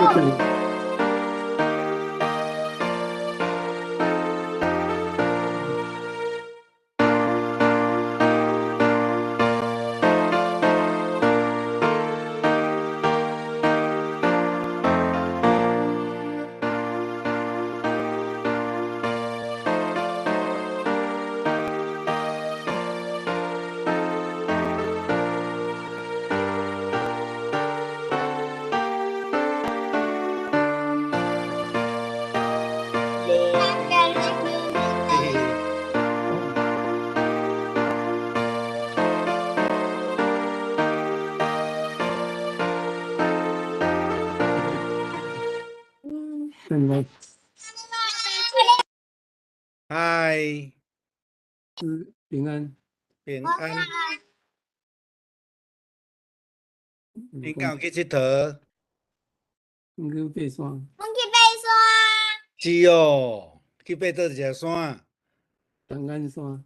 拜。拜。嗨，是平安。平安。你敢有去𨑨迌？阮去爬山。阮去爬山。是哦，去爬佗一个山？长安山，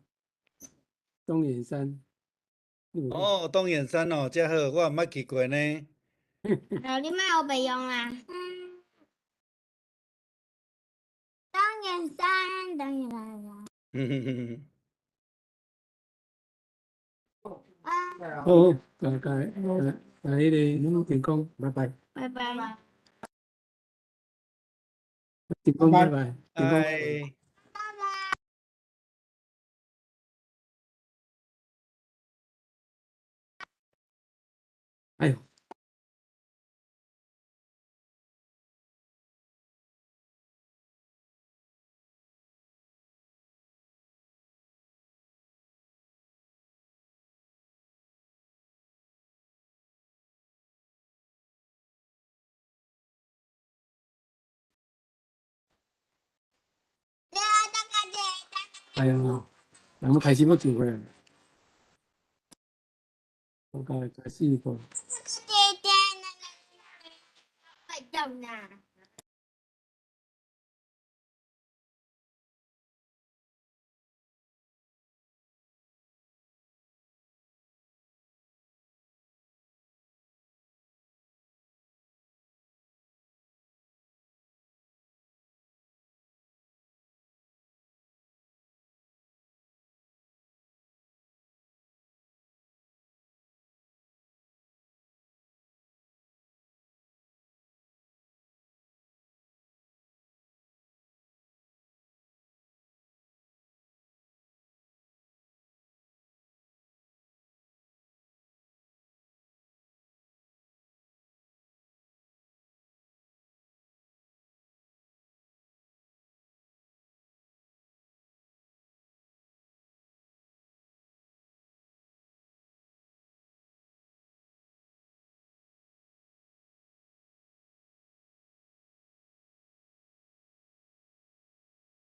东眼山。哦，东眼山哦，遮好，我毋捌去过呢。哦，你莫乌白用啦。东眼山，东眼山。好，大家，来，彼个健康，拜拜。拜拜。健康，拜拜。拜。哎呦。哎呀，人開始欲做伙，我該開始個。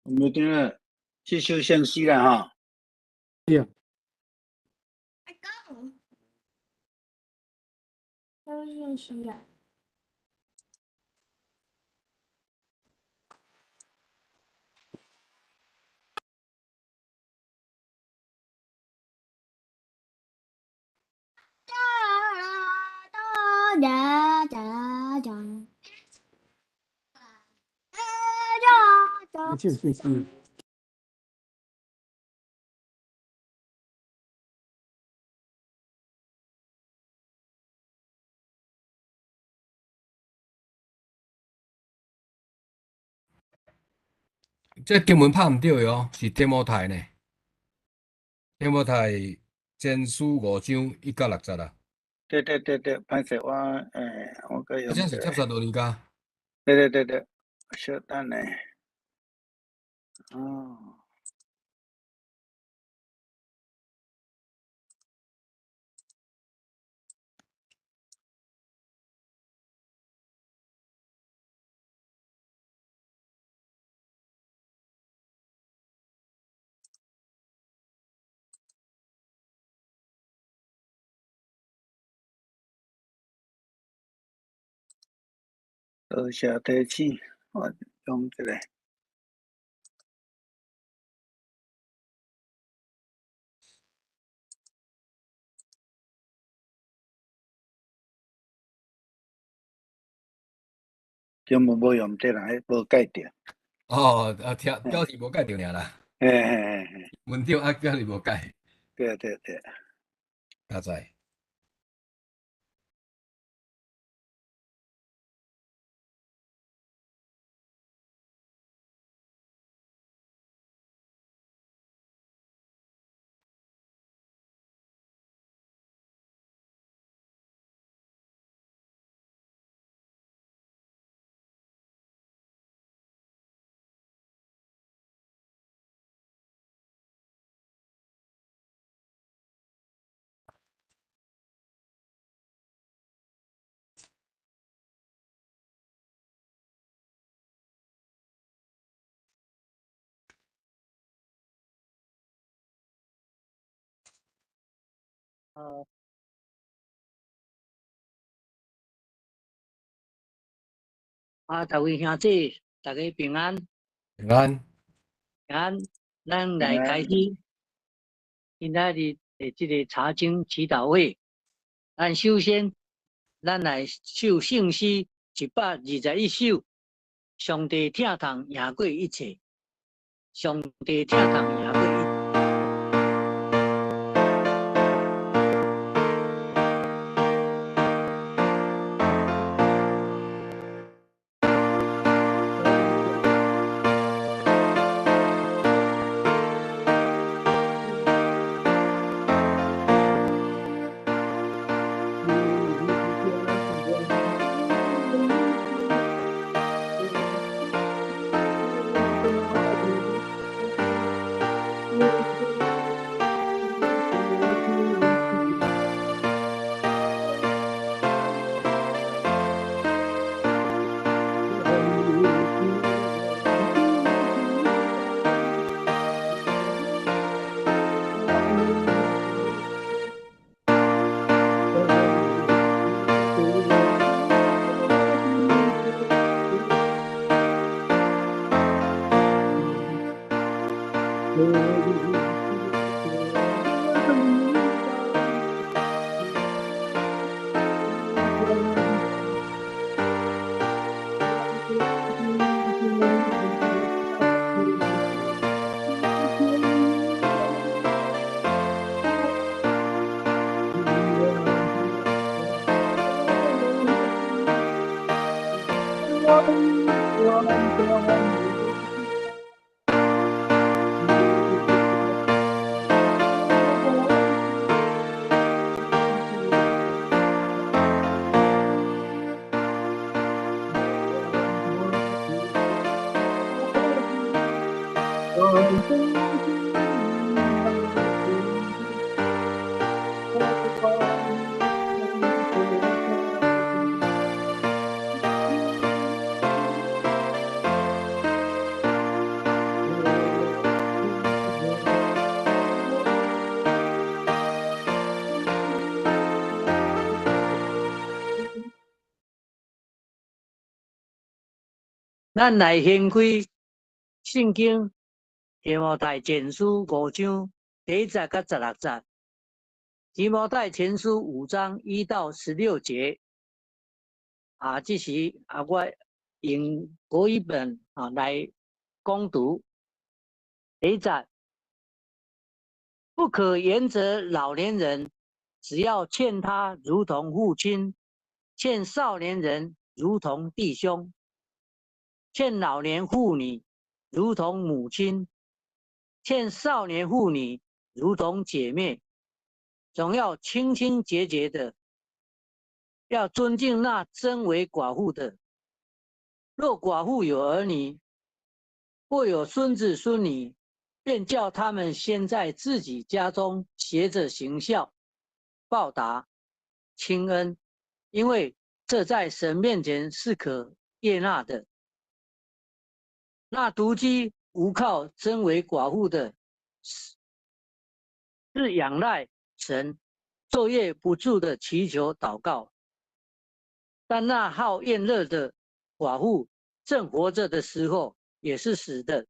没听了，这首先死啦吼。对啊。阿公，收信息啊。哒哒哒哒。就是是。這經文拍毋對的哦，是提摩太呢。提摩太前書5章1到6節啊。對對對對，歹勢我我閣用。這是帖撒羅尼迦。對對對對，稍等下。哦。多謝提醒，我用一下。中文無用對啦，彼無蓋著。哦，啊，聽表示無蓋著爾啦。嘿嘿嘿嘿。文章啊，表示無蓋。對對對。加載。啊，各位兄弟，大家平安。平安。平安，咱來開始今仔日的這个查經祈禱會。咱首先，咱來唱聖詩121首，上帝疼痛贏過一切，上帝疼痛贏過一切。咱來掀開聖經提摩太前書五章第一節到十六節。提摩太前書五章1到16節。啊，這時啊，我用國語本啊來講讀。第一節，不可嚴責老年人，只要勸他如同父親，勸少年人如同弟兄。勸老年婦女如同母親，勸少年婦女如同姐妹，總要清清潔潔的，要尊敬那身為寡婦的。若寡婦有兒女，或有孫子孫女，便叫他們先在自己家中學著行孝，報答親恩，因為這在神面前是可悅納的。那獨居無靠、身為寡婦的，是仰賴神，晝夜不住的祈求禱告。但那好宴樂的寡婦，正活著的時候，也是死的。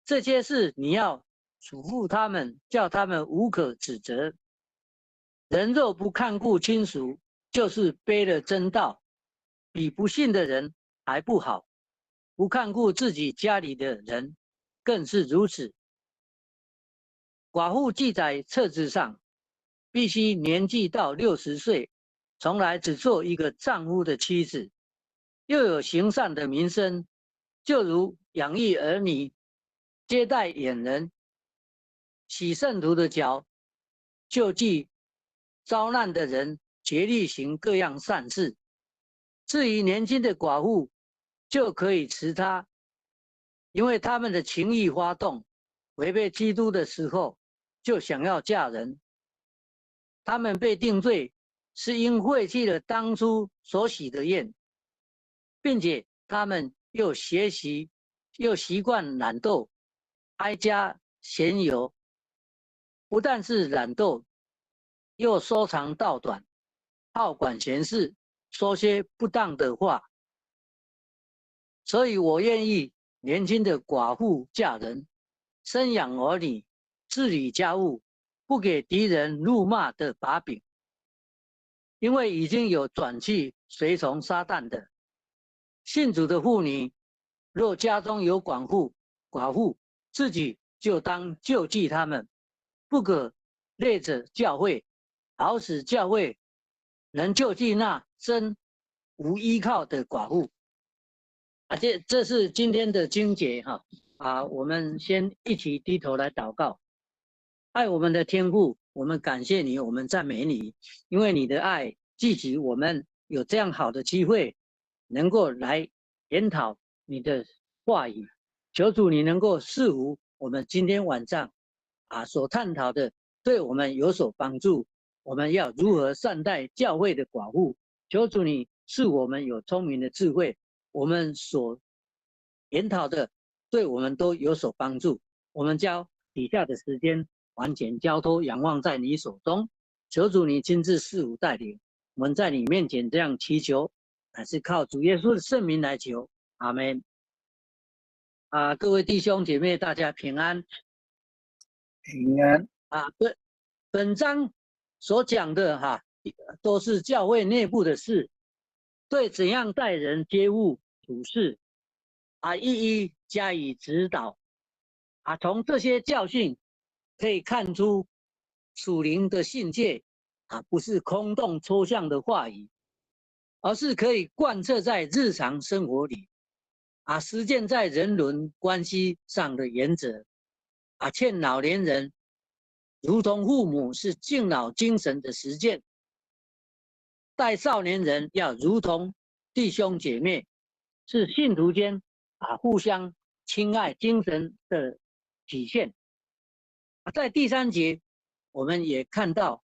這些事你要囑咐他們，叫他們無可指責。人若不看顧親屬，就是背了真道，比不信的人還不好，不看顧自己家裡的人，更是如此。寡婦記在冊子上，必須年紀到60歲，從來只做一個丈夫的妻子，又有行善的名聲，就如養育兒女、接待遠人、洗聖徒的腳、救濟遭難的人，竭力行各樣善事。至於年輕的寡婦，就可以辭他，因為他們的情慾發動，違背基督的時候，就想要嫁人。他們被定罪，是因廢棄了當初所許的願，並且他們又學習又習慣懶惰，愛家閒遊，不但是懶惰，又說長道短，好管閒事，說些不當的話。所以我願意年輕的寡婦嫁人，生養兒女，治理家務，不給敵人辱罵的把柄。因為已經有轉去隨從撒旦的。信主的婦女，若家中有寡婦自己就當救濟他們，不可累着教會，好使教會能救濟那真無依靠的寡婦。啊，這是今天的經節哈。啊，我們先一起低頭來禱告。愛我們的天父，我們感謝你，我們讚美你，因為你的愛記起我們有這樣好的機會，能夠來研討你的話語。求主你能夠賜福我們今天晚上所探討的，對我們有所幫助。我們要如何善待教會的寡婦？求主你賜我們有聰明的智慧，我們所研討的對我們都有所幫助。我們將底下的時間完全交託仰望在你手中，求主你親自賜福帶領。我們在你面前這樣祈求，乃是靠主耶穌的聖名來求，阿門。啊，各位弟兄姐妹，大家平安。平安。啊，本章所講的哈，都是教會內部的事，對怎樣待人接物、處事，啊，一一加以指導。啊，從這些教訓可以看出，屬靈的訓誡啊，不是空洞抽象的話語，而是可以貫徹在日常生活裡，啊，實踐在人倫關係上的原則。啊，勸老年人如同父母是敬老精神的實踐，待少年人要如同弟兄姐妹，是信徒間啊互相親愛精神的體現。在第三節，我們也看到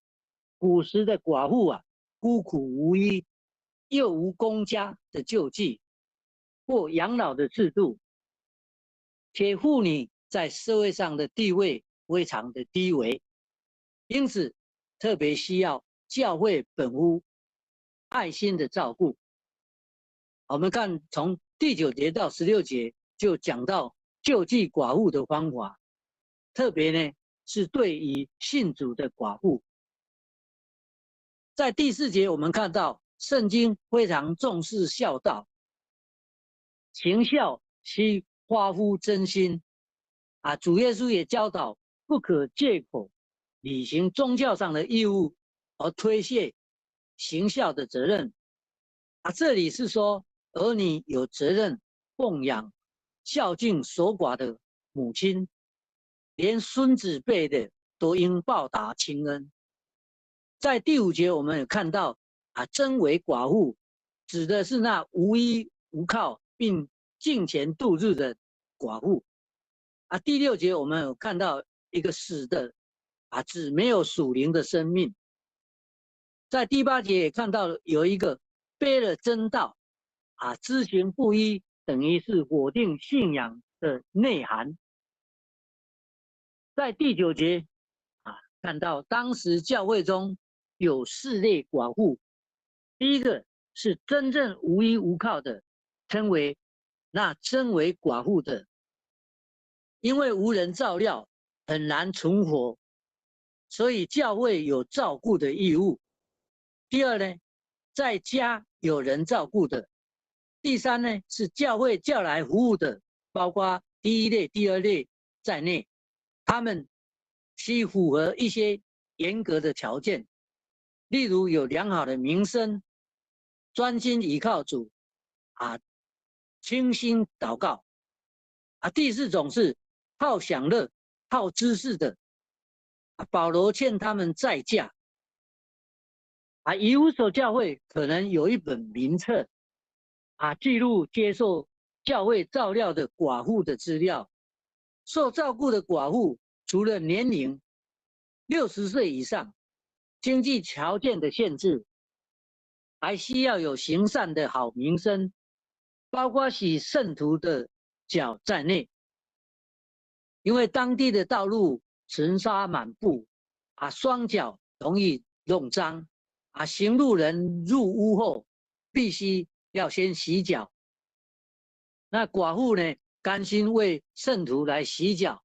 古時的寡婦啊，孤苦無依，又無公家的救濟或養老的制度，且婦女在社會上的地位非常的低微，因此特別需要教會本夫愛心的照顧。我們看從第九節到16節，就講到救濟寡婦的方法，特別呢是對於信主的寡婦。在第四節，我們看到聖經非常重視孝道，行孝須發乎真心。啊，主耶穌也教導不可借口履行宗教上的義務而推卸行孝的責任。啊，這裡是說兒女有責任奉養孝敬守寡的母親，連孫子輩的都應報答親恩。在第五節，我們有看到啊，真為寡婦，指的是那無依無靠並敬虔度日的寡婦。啊，第六節我們有看到一個死的，啊，指沒有屬靈的生命。在第八節也看到有一個背了真道，啊，知行不一，等於是否定信仰的內涵。在第九節，啊，看到當時教會中有四類寡婦，第一個是真正無依無靠的，稱為那真為寡婦的。因為無人照料，很難存活，所以教會有照顧的義務。第二呢，在家有人照顧的，第三呢，是教會叫來服務的，包括第一類、第二類在內，他們需符合一些嚴格的條件，例如有良好的名聲，專心倚靠主，傾心禱告。第四種是好享樂、好知識的，保羅勸他們再嫁。以弗所教會可能有一本名冊，記錄接受教會照料的寡婦的資料。受照顧的寡婦，除了年齡60歲以上、經濟條件的限制，還需要有行善的好名聲，包括洗聖徒的腳在內。因為當地的道路塵沙滿布，雙腳容易弄髒，行路人入屋後必須要先洗腳。那寡婦呢，甘心為聖徒來洗腳，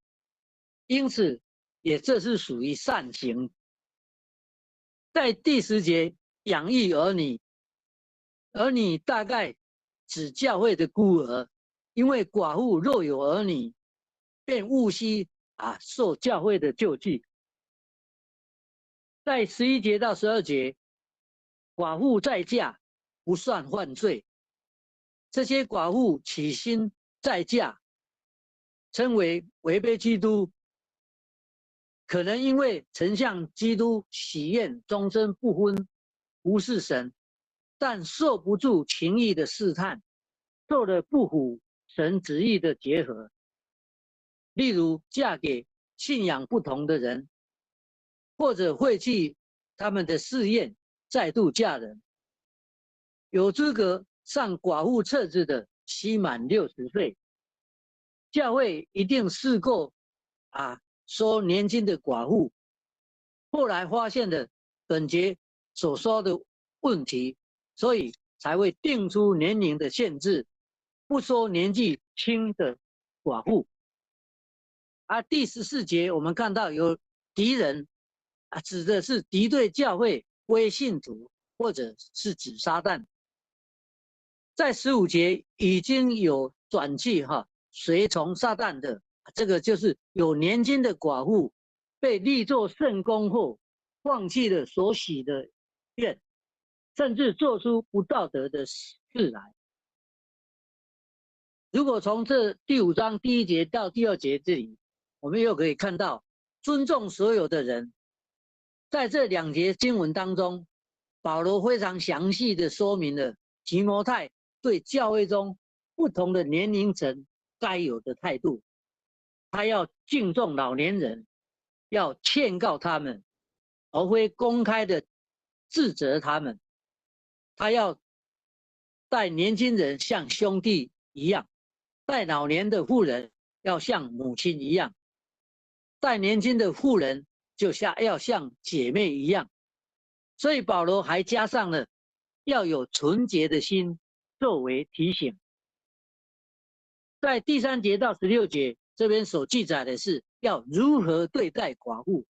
因此也這是屬於善行。在第10節，養育兒女，兒女大概指教會的孤兒，因為寡婦若有兒女，便務須受教會的救濟。在11節到12節，寡婦再嫁不算犯罪。這些寡婦娶新再嫁，稱為違背基督，可能因為曾向基督許願終身不婚，服侍神，但受不住情欲的試探，做了不符神旨意的結合，例如嫁給信仰不同的人，或者廢棄他們的誓願，再度嫁人。有資格上寡婦冊子的，須滿60歲。教會一定試過收年輕的寡婦，後來發現了本節所說的問題，所以才會定出年齡的限制，不收年紀輕的寡婦。第14節我們看到有敵人，指的是敵對教會非信徒，或者是指撒旦。在15節已經有轉去隨從撒旦的，這個就是有年輕的寡婦被立作聖工後，放棄了所許的願，甚至做出不道德的事來。如果從這第五章第一節到第二節這裡，我們又可以看到尊重所有的人。在這兩節經文當中，保羅非常詳細的說明了提摩太對教會中不同的年齡層該有的態度。他要敬重老年人，要勸告他們，而非公開的指責他們。他要待年輕人像兄弟一樣，待老年的婦人要像母親一樣，待年輕的婦人就像要像姐妹一樣。所以保羅還加上了要有純潔的心作為提醒。在第3節到16節這邊所記載的是要如何對待寡婦。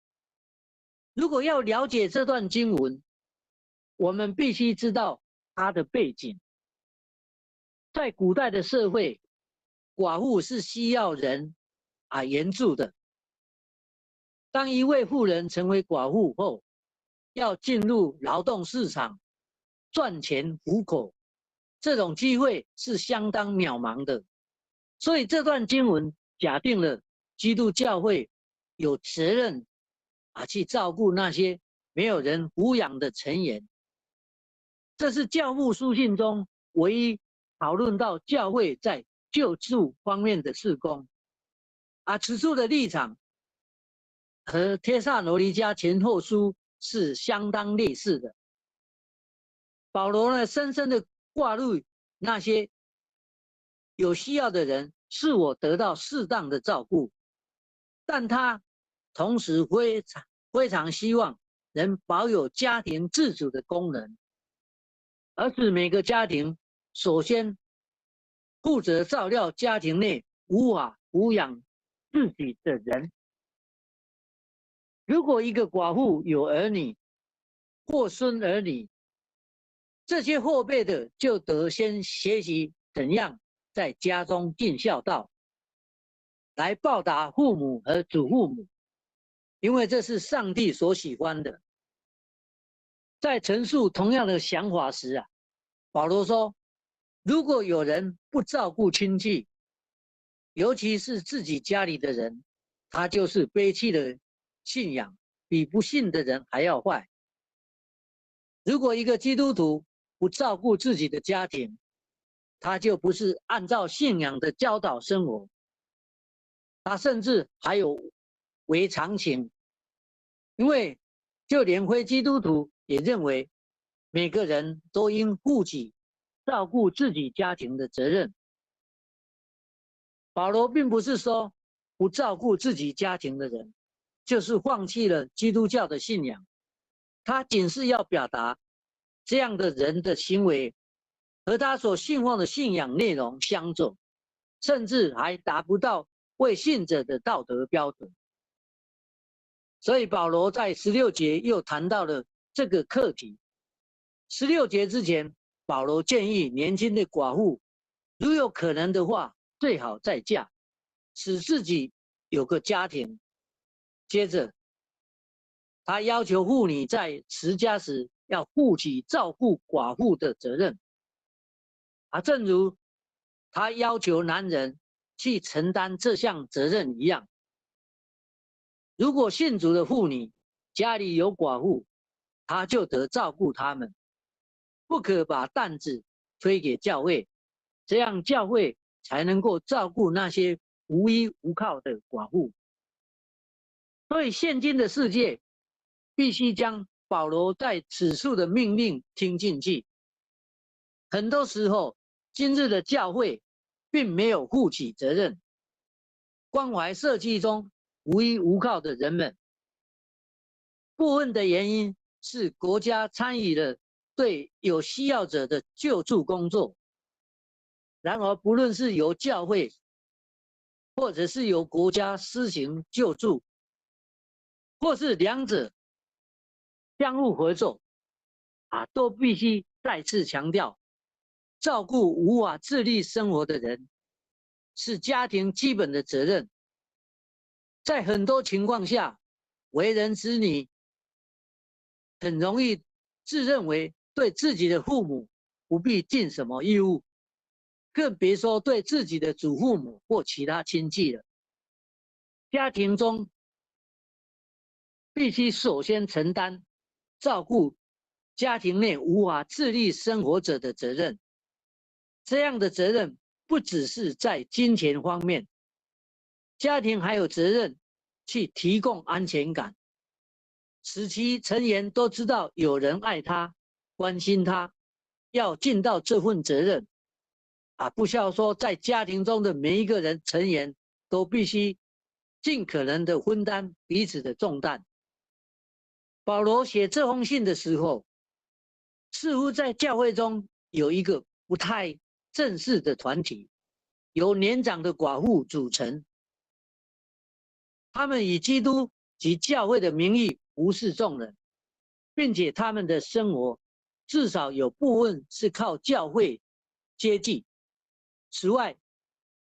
如果要了解這段經文，我們必須知道它的背景。在古代的社會，寡婦是需要人援助的。當一位婦人成為寡婦後，要進入勞動市場賺錢糊口，這種機會是相當渺茫的。所以這段經文假定了基督教會有責任去照顧那些沒有人撫養的成員。這是教父書信中唯一討論到教會在救助方面的事工。此處的立場和帖撒羅尼迦前後書是相當類似的。保羅呢，深深的掛慮那些有需要的人是否得到適當的照顧，但他同時非常非常希望能保有家庭自主的功能，而使每個家庭首先負責照料家庭內無法撫養自己的人。如果一個寡婦有兒女或孫兒女，這些後輩的就得先學習怎樣在家中盡孝道，來報答父母和祖父母，因為這是上帝所喜歡的。在陳述同樣的想法時啊，保羅說：如果有人不照顧親戚，尤其是自己家裡的人，他就是背棄了信仰，比不信的人還要壞。如果一個基督徒不照顧自己的家庭，他就不是按照信仰的教導生活，他甚至還有違常情，因為就連非基督徒也認為每個人都應負起照顧自己家庭的責任。保羅並不是說不照顧自己家庭的人就是放棄了基督教的信仰，他僅是要表達這樣的人的行為和他所信奉的信仰內容相左，甚至還達不到為信者的道德標準。所以保羅在十六節又談到了這個課題。十六節之前，保羅建議年輕的寡婦，如有可能的話，最好再嫁，使自己有個家庭。接着，他要求婦女在持家時要負起照顧寡婦的責任。啊，正如他要求男人去承擔這項責任一樣。如果信主的婦女家裡有寡婦，她就得照顧他們，不可把擔子推給教會，這樣教會才能夠照顧那些無依無靠的寡婦。所以，現今的世界必須將保羅在此處的命令聽進去。很多時候，今日的教會並沒有負起責任，關懷社區中無依無靠的人們。部分的原因是國家參與了對有需要者的救助工作。然而，不論是由教會，或者是由國家施行救助，或是兩者相互合作，啊，都必須再次強調，照顧無法自立生活的人是家庭基本的責任。在很多情況下，為人子女很容易自認為對自己的父母不必盡什麼義務，更別說對自己的祖父母或其他親戚了。家庭中必須首先承擔照顧家庭內無法自立生活者的責任。這樣的責任不只是在金錢方面，家庭還有責任去提供安全感，使其成員都知道有人愛他、關心他，要盡到這份責任。啊，不需要說，在家庭中的每一個人成員都必須盡可能的分擔彼此的重擔。保羅寫這封信的時候，似乎在教會中有一個不太正式的團體，由年長的寡婦組成。他們以基督及教會的名義服侍眾人，並且他們的生活至少有部分是靠教會接濟。此外，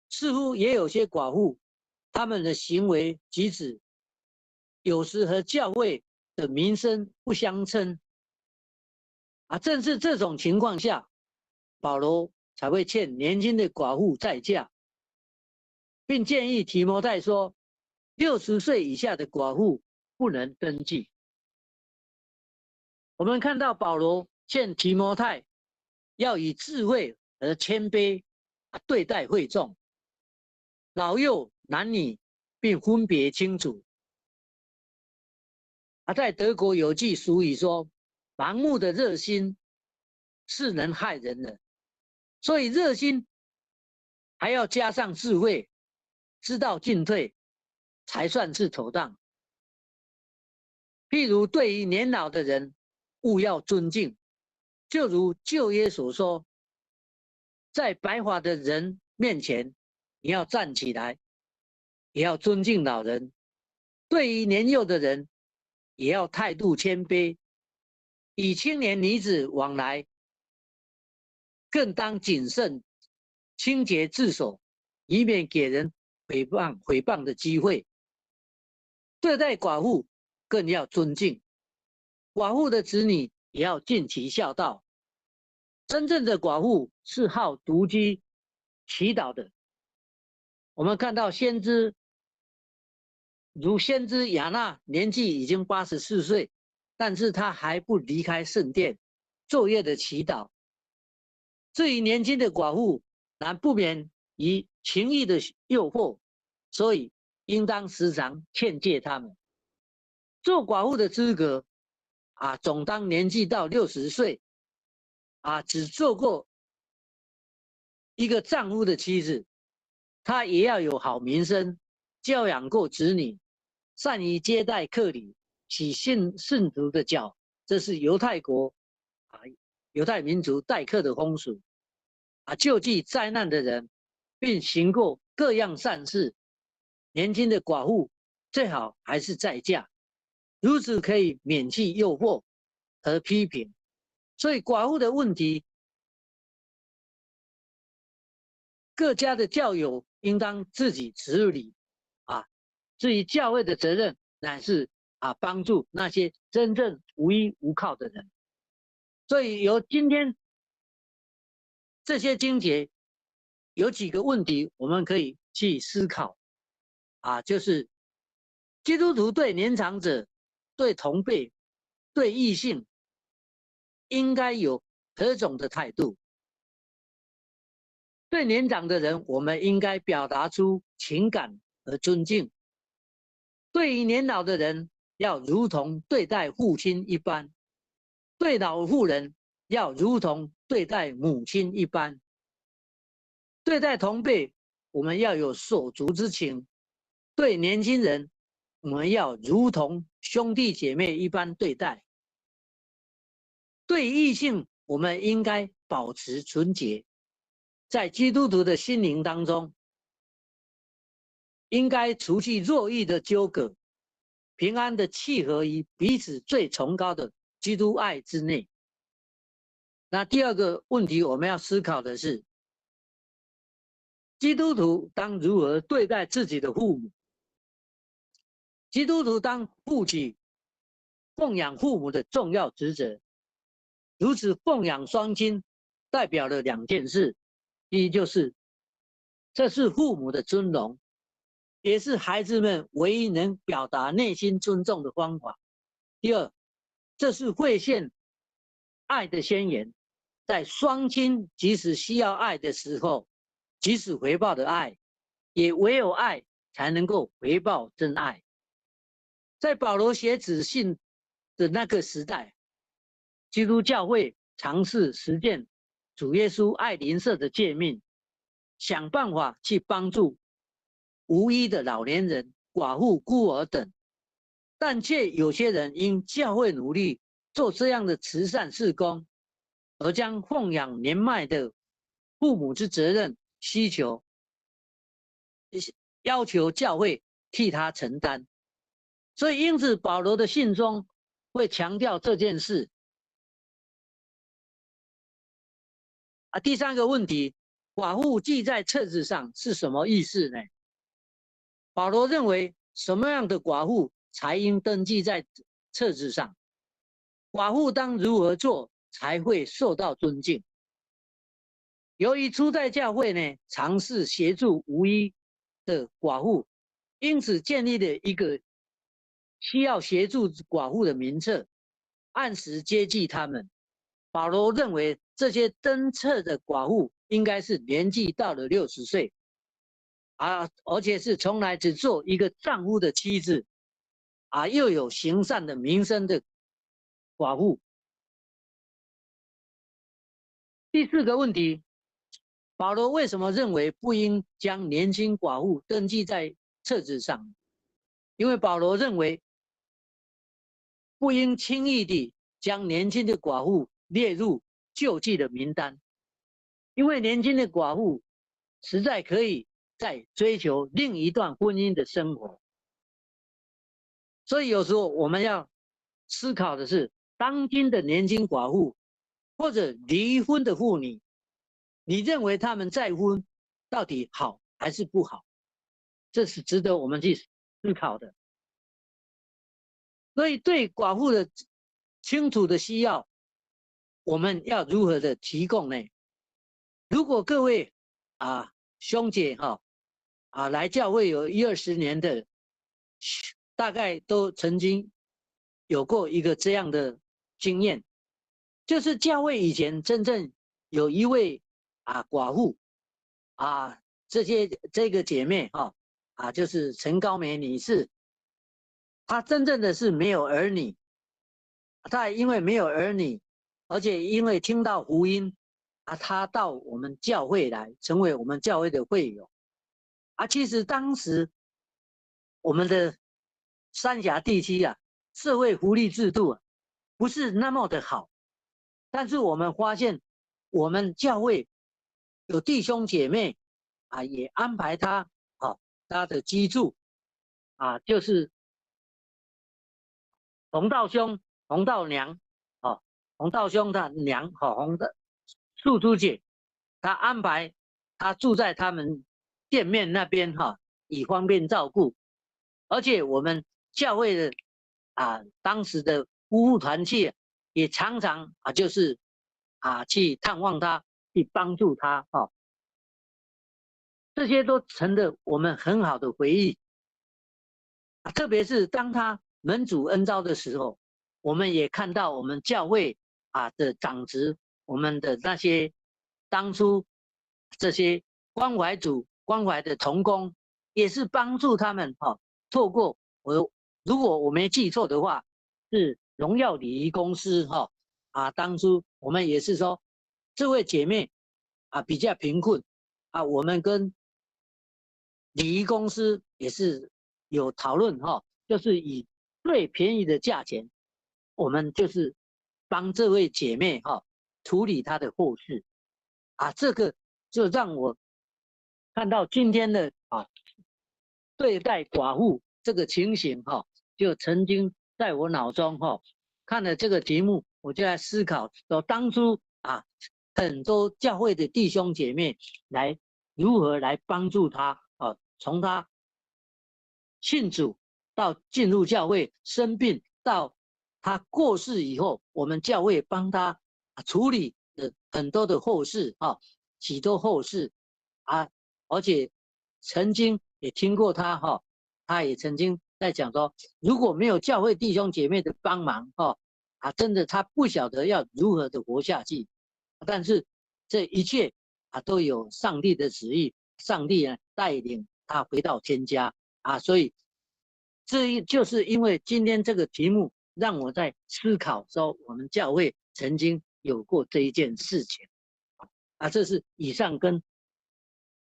似乎也有些寡婦，他們的行為舉止有時和教會的名聲不相稱。啊，正是這種情況下，保羅才會勸年輕的寡婦再嫁，並建議提摩太說，60歲以下的寡婦不能登記。我們看到保羅勸提摩太要以智慧和謙卑對待會眾，老幼男女，並分別清楚。啊，在德國有句俗語說：“盲目的熱心是能害人的。”所以熱心還要加上智慧，知道進退，才算是妥當。譬如對於年老的人，務要尊敬，就如舊約所說，在白髮的人面前，你要站起來，也要尊敬老人；對於年幼的人，也要態度謙卑。與青年女子往來，更當謹慎、清潔自守，以免給人誹謗的機會。對待寡婦更要尊敬，寡婦的子女也要盡其孝道。真正的寡婦是好獨居祈禱的。我們看到先知，如先知亞納，年紀已經84歲，但是他還不離開聖殿，晝夜的祈禱。至於年輕的寡婦，難不免於情慾的誘惑，所以應當時常勸誡他們。做寡婦的資格，總當年紀到60歲，只做過一個丈夫的妻子，她也要有好名聲，教養過子女，善於接待客旅，洗聖徒的腳，這是猶太國猶太民族待客的風俗。救濟災難的人，並行過各樣善事。年輕的寡婦最好還是再嫁，如此可以免去誘惑和批評。所以寡婦的問題，各家的教友應當自己處理。至於教會的責任，乃是幫助那些真正無依無靠的人。所以由今天這些經節，有幾個問題我們可以去思考。就是基督徒對年長者、對同輩、對異性，應該有何種的態度？對年長的人，我們應該表達出情感和尊敬；對於年老的人，要如同對待父親一般；對老婦人，要如同對待母親一般；對待同輩，我們要有手足之情；對年輕人，我們要如同兄弟姐妹一般對待。對異性，我們應該保持純潔，在基督徒的心靈當中，應該除去肉慾的糾葛，平安的契合於彼此最崇高的基督愛之內。那第二個問題，我們要思考的是，基督徒當如何對待自己的父母？基督徒當負起奉養父母的重要職責。如此奉養雙親，代表了兩件事：一就是這是父母的尊榮，也是孩子們唯一能表達內心尊重的方法；第二，這是奉獻愛的宣言，在雙親即使需要愛的時候，即使回報的愛，也唯有愛才能夠回報真愛。在保羅寫此信的那個時代，基督教會嘗試實踐主耶穌愛鄰舍的誡命，想辦法去幫助無依的老年人、寡婦、孤兒等，但卻有些人因教會努力做這樣的慈善事工，而將奉養年邁的父母之責任需求要求教會替他承擔，所以因此保羅的信中會強調這件事。第三個問題，寡婦記在冊子上是什麼意思呢？保羅認為什麼樣的寡婦才應登記在冊子上？寡婦當如何做才會受到尊敬？由於初代教會呢，嘗試協助無依的寡婦，因此建立了一個需要協助寡婦的名冊，按時接濟他們。保羅認為這些登冊的寡婦應該是年紀到了60歲，而且是從來只做一個丈夫的妻子，又有行善的名聲的寡婦。第四個問題，保羅為什麼認為不應將年輕寡婦登記在冊子上？因為保羅認為不應輕易地將年輕的寡婦列入救濟的名單，因為年輕的寡婦實在可以再追求另一段婚姻的生活。所以有時候我們要思考的是，當今的年輕寡婦或者離婚的婦女，你认为他们再婚到底好还是不好？这是值得我们去思考的。所以，对寡妇的清楚的需要，我们要如何的提供呢？如果各位啊兄姐哈啊来教会有一二十年的，大概都曾经有过一个这样的经验，就是教会以前真正有一位寡妇啊，这个姐妹哈啊，就是陈高梅女士，她真正的是没有儿女，她因为没有儿女，而且因为听到福音啊，她到我们教会来，成为我们教会的会友啊。其实当时我们的三峡地区啊，社会福利制度啊，不是那么的好，但是我们发现我们教会有弟兄姐妹啊，也安排他啊，他的居住啊，就是洪道兄、洪道娘，哦，洪道兄他娘，好，洪的素珠姐，他安排他住在他们店面那边哈，以方便照顾。而且我们教会的啊，当时的夫妇团契也常常啊，就是啊去探望他，去帮助他哦，这些都成了我们很好的回忆。特别是当他蒙主恩召的时候，我们也看到我们教会啊的长执，我们的那些当初这些关怀组、关怀的同工，也是帮助他们哈。透过我，如果我没记错的话，是荣耀礼仪公司哈啊，当初我们也是说，这位姐妹啊比较贫困啊，我们跟礼仪公司也是有讨论哈，就是以最便宜的价钱，我们就是帮这位姐妹哈处理她的后事啊，这个就让我看到今天的啊对待寡妇这个情形哈，就曾经在我脑中哈看了这个题目，我就在思考说当初啊很多教会的弟兄姐妹来如何来帮助他啊，从他信主到进入教会生病，到他过世以后，我们教会帮他处理的很多的后事啊，许多后事啊，而且曾经也听过他哈，他也曾经在讲说，如果没有教会弟兄姐妹的帮忙哈啊，真的他不晓得要如何的活下去。但是这一切啊，都有上帝的旨意，上帝呢带领他回到天家啊，所以这就是因为今天这个题目让我在思考说，我们教会曾经有过这一件事情啊，这是以上跟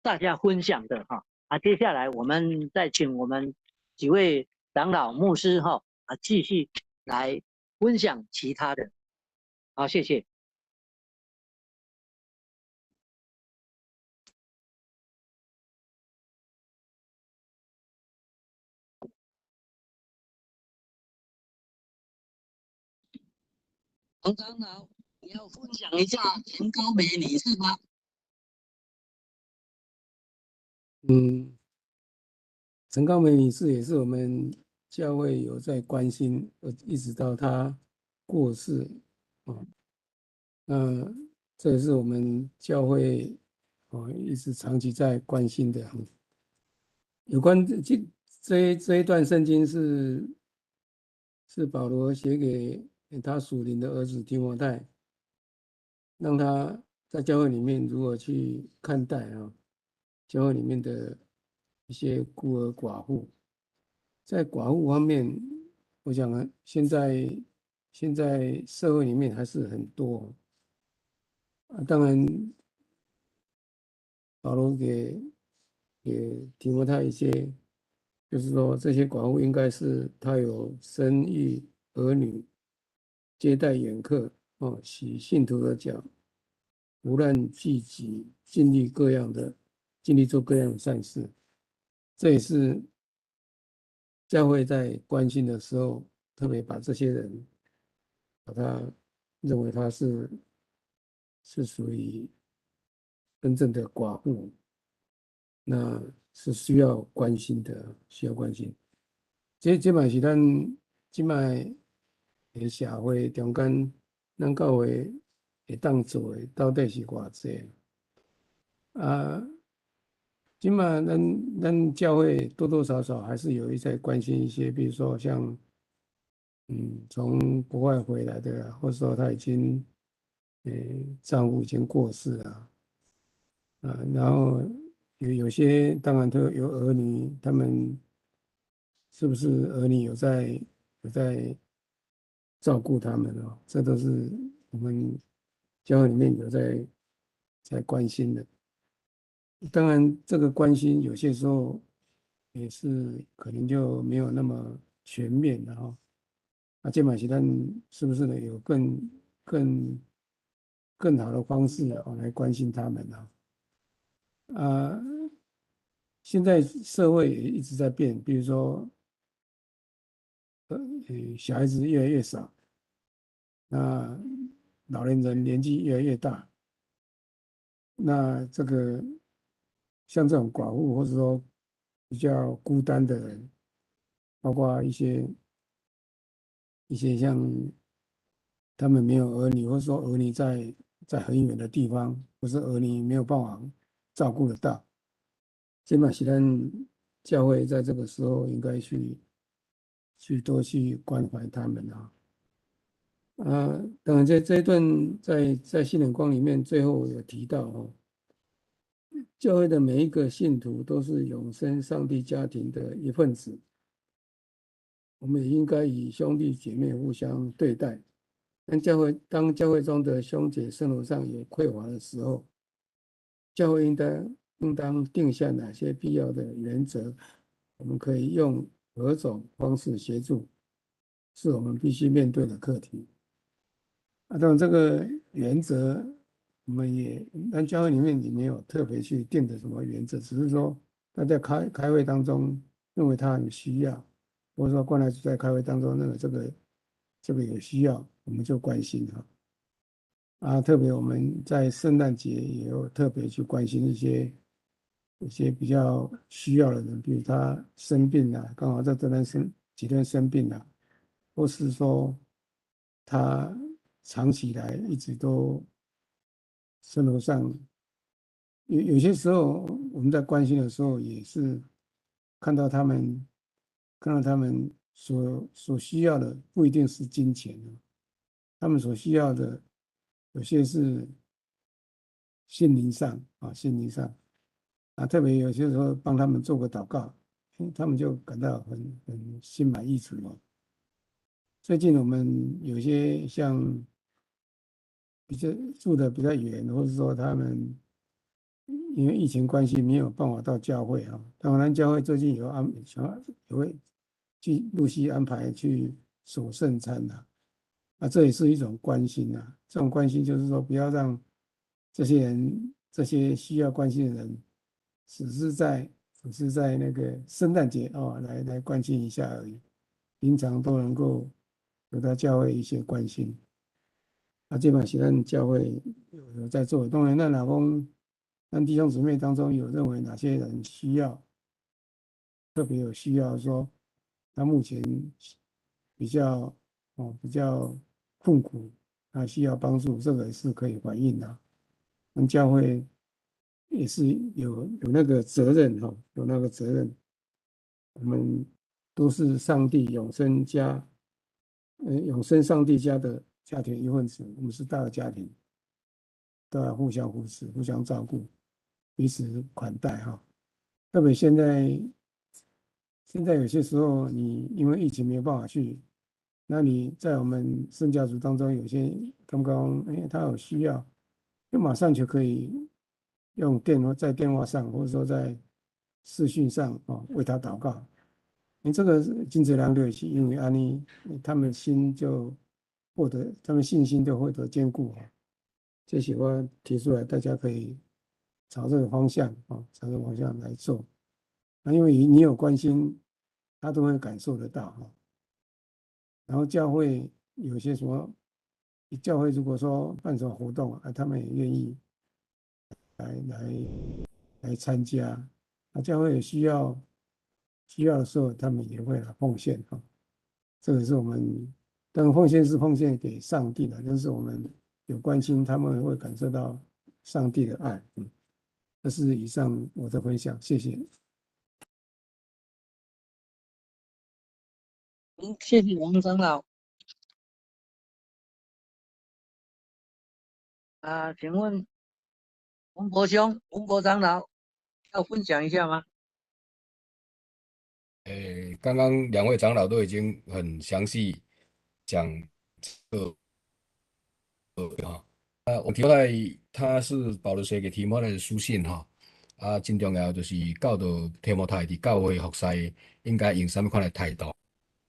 大家分享的哈啊，接下来我们再请我们几位长老牧师哈啊继续来分享其他的，好，谢谢。洪长老，你要分享一下陈高美女士吗？嗯，陈高美女士也是我们教会有在关心，一直到她过世啊，那这也是我们教会啊一直长期在关心的。有关这一段圣经是保罗写给他属灵的儿子提摩太，让他在教会里面如何去看待啊，教会里面的一些孤儿寡妇。在寡妇方面，我想啊，现在社会里面还是很多啊。当然，保罗给提摩太一些，就是说这些寡妇应该是他有生育儿女，接待远客，哦，洗信徒的脚，无论济己，尽力做各样的善事。这也是教会在关心的时候，特别把这些人，把他认为他是属于真正的寡婦，那是需要關心的，需要關心。這嘛是咱這擺的社會中間，咱教會會當做的到底是偌濟？啊，這擺咱教會多多少少還是有一些關心一些，比如說像，從國外回來的，或者說他已經，丈夫已經過世了，啊，然後有些當然都有兒女，他們是不是兒女有在照顧他們哦？這都是我們教會裡面有在關心的。當然，這個關心有些時候也是可能就沒有那麼全面的哈。啊，這嘛是咱是不是呢？有更好的方式哦來關心他們呢？啊，現在社會也一直在變，比如說，小孩子越來越少，那老年人年紀越來越大，那這個像這種寡婦或者說比較孤單的人，包括一些像他們沒有兒女，或者說兒女在很遠的地方，或是兒女沒有辦法照顧得到，這嘛是咱教會在這個時候應該去多去關懷他們啊。啊，當然在這一段在新眼光裡面最後有提到哦，教會的每一個信徒都是永生上帝家庭的一份子，我們也應該以兄弟姐妹互相對待。當教會中的兄姐生活上有匱乏的時候，教會應當定下哪些必要的原則？我們可以用何種方式協助，是我們必須面對的課題。啊，當然這個原則，我們也，但教會裡面也沒有特別去定的什麼原則，只是說大家開會當中認為他很需要，或者說關懷在開會當中認為這個有需要，我們就關心他。啊，特別我們在聖誕節也有特別去關心一些比較需要的人，比如他生病了，剛好在這段幾天生病了，或是說他長期來一直都生活上有些時候我們在關心的時候，也是看到他們所需要的不一定是金錢，他們所需要的有些是心靈上啊，心靈上啊，特別有些時候幫他們做個禱告，他們就感到很心滿意足哦。最近我們有些像比較住的比較遠，或者說他們因為疫情關係沒有辦法到教會啊。當然，教會最近有安想也會去陸續安排去守聖餐的，啊，這也是一種關心啊。這種關心就是說，不要讓這些人、這些需要關心的人，只是在那個聖誕節哦來關心一下而已，平常都能夠得到教會一些關心。啊，這嘛是咱教會有在做。當然，咱若講，咱弟兄姊妹當中有認為哪些人需要，特別有需要，說他目前比較困苦，啊，需要幫助，這個也是可以反映的。我們教會也是有那個責任哈，有那個責任。我們都是上帝永生家，永生上帝家的家庭一份子，我們是大的家庭，都要互相扶持、互相照顧、彼此款待哈。特別現在有些時候，你因為疫情沒有辦法去，那你在我們聖家族當中，有些剛剛哎，他有需要，就馬上就可以用電話在電話上，或者說在視訊上哦，為他禱告。你這個真濟人就是因為按呢，他們心就獲得，他們信心就獲得堅固。這是我提出來，大家可以朝這個方向啊，朝這個方向來做。那因為你有關心，他都會感受得到哈。然後教會有些什麼，教會如果說辦什麼活動啊，他們也願意。來參加。啊，教會有需要的時候，他們也會來奉獻哈。這個是我們，當然奉獻是奉獻給上帝的，但是我們有關心，他們會感受到上帝的愛。嗯，這是以上我的分享，謝謝。嗯，謝謝王長老。啊，請問文博兄、文博長老要分享一下嗎？剛剛兩位長老都已經很詳細講這個啊，啊，提摩太他是保羅寫給提摩太的書信哈，啊，真重要就是教導提摩太佇教會服侍應該用啥物款的態度，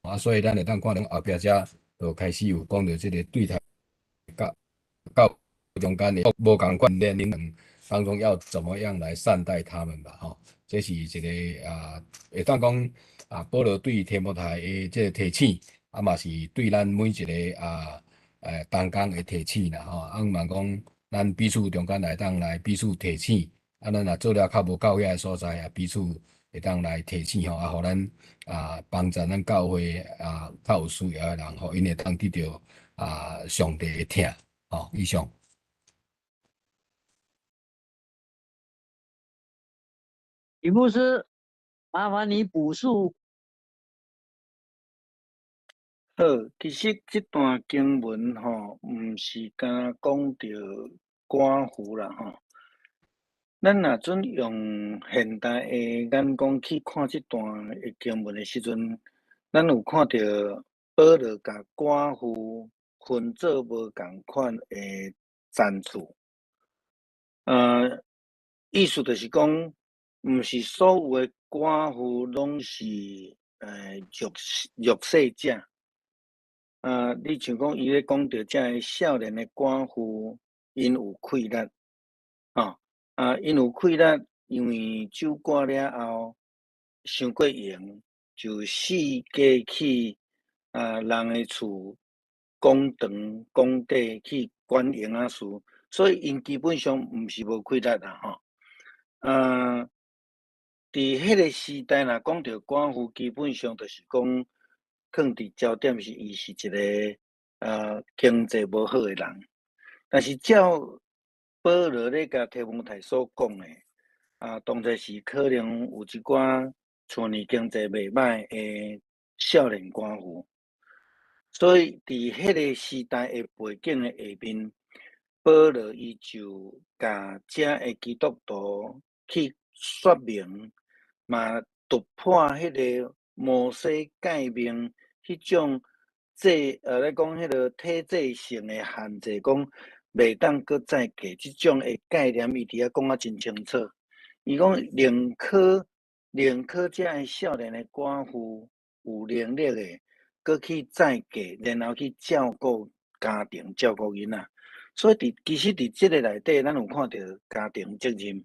啊，所以咱會當看到後壁遮就開始有講到這個對待教教中間的無仝款年齡當中要怎麼樣來善待他們吧，吼，這是一個啊，會當講啊，保羅對提摩太的這個提醒，啊嘛是對咱每一個啊，同工的提醒啦，吼，啊，毋茫講咱彼此中間來當來彼此提醒，啊，咱若做了較無夠遐个所在啊，彼此會當來提醒吼，啊，予咱啊幫助咱教會啊較有需要的人，予𪜶會當得著啊上帝的疼，吼，以上。李牧師，麻煩你補述。好，其實這段經文吼，毋是干焦講著寡婦啦吼。咱若準用現代的眼光去看這段的經文的時陣，咱有看著保羅共寡婦分做無仝款的層次。意思就是講，毋是所有的寡婦攏是弱勢者。啊，你像講伊咧講著這个少年的寡婦，𪜶有氣力，吼，啊，𪜶有氣力，因為酒掛了後，傷過閒，就四界去啊人的厝、廣場、工地去管閒仔事，所以𪜶基本上毋是無氣力啦，吼。啊，佇彼个時代，若講著寡婦，基本上就是講，囥佇焦點是伊是一個經濟無好的人。但是照保羅咧共提摩太所講的，啊，當然是可能有一寡厝內經濟袂䆀的少年寡婦，所以佇彼个時代的背景的下面，保羅伊就共遮的基督徒去說明，嘛突破彼個摩西誡命彼種制，咧講彼個體制性的限制，講袂當閣再嫁這種的概念，伊佇遐講啊真清楚。伊講寧可這个少年的寡婦有能力的，閣去再嫁，然後去照顧家庭、照顧囡仔。所以佇其實佇這个內底，咱有看著家庭責任、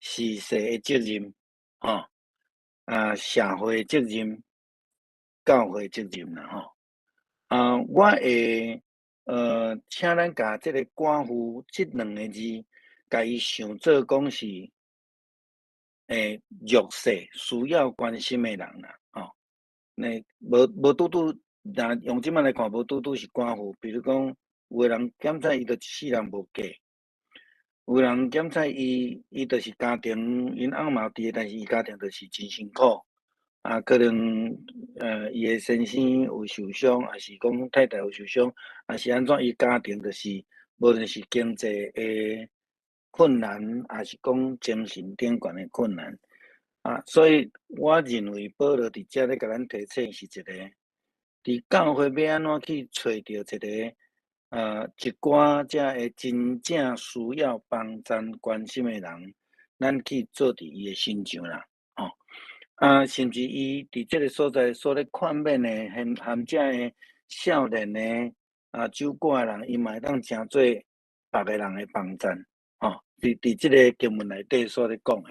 時勢的責任，吼，啊，社會責任、教會責任啦，吼。啊，我會請咱共這个寡婦這兩个字，共伊想做講是弱勢需要關心的人啦，吼。那無拄拄，若用這擺來看，無拄拄是寡婦。比如講，有的人檢查伊就一世人無嫁，有的人檢查伊就是家庭，𪜶翁嘛佇，但是伊家庭就是真辛苦，啊，可能伊的先生有受傷，抑是講太太有受傷，抑是按怎，伊家庭就是無論是經濟的困難，抑是講精神頂懸的困難，啊，所以我認為保羅佇遮咧共咱提醒是一個，佇教會欲按怎去揣著一個，一寡遮个真正需要幫贊關心的人，咱去做佇伊的身上啦，吼，啊，甚至伊佇這个所在所咧勸勉的，含遮个少年的啊酒掛的人，伊嘛會當成做別个人的幫贊，吼，佇這个經文內底所咧講的。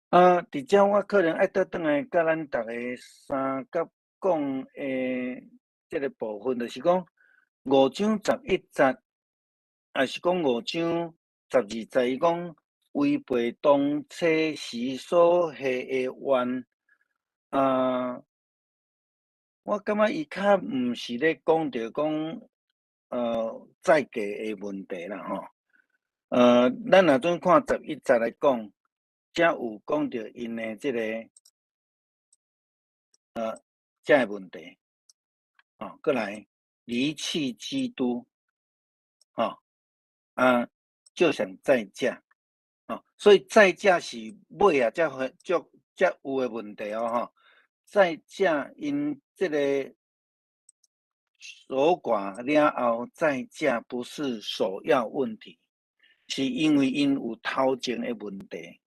啊，佇遮我可能愛倒轉來佮咱逐个三甲講的這个部分，就是講5章11節，抑是講5章12節伊講違背當初時所下的願，啊，我感覺伊較毋是咧講著講，再嫁的問題啦吼。咱若陣看11節來講，才有講著𪜶的這个，這个問題。吼，閣來離棄基督，吼，啊，就想再嫁，吼，所以再嫁是尾啊，才會足才有的問題哦，吼。再嫁𪜶這个守寡了後再嫁不是首要問題，是因為𪜶有頭前的問題，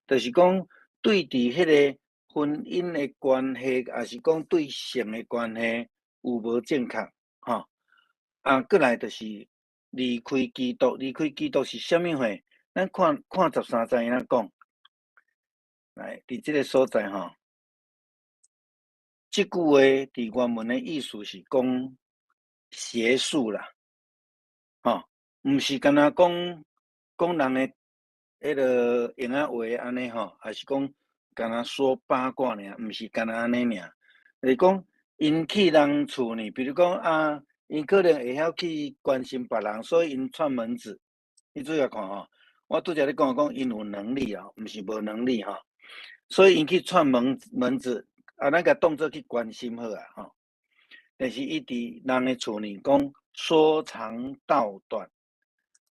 就是講對佇彼个婚姻的關係，抑是講對性的關係有無正確，吼。啊，閣來就是離開基督，離開基督是啥物貨？咱看看13節伊怎講，來，佇這个所在吼。這句話佇原文的意思是講邪術啦，吼，毋是干焦講講人的彼个閒仔話按呢吼，抑是講干焦說八卦爾，毋是干焦按呢爾，就是講𪜶去人厝呢，比如講啊，𪜶可能會曉去關心別人，所以𪜶串門子。你注意看吼，我拄才咧講講𪜶有能力哦，毋是無能力吼，所以𪜶去串門門子。啊，咱共當做去關心好啊，吼。但是伊佇人的厝裡講說長道短，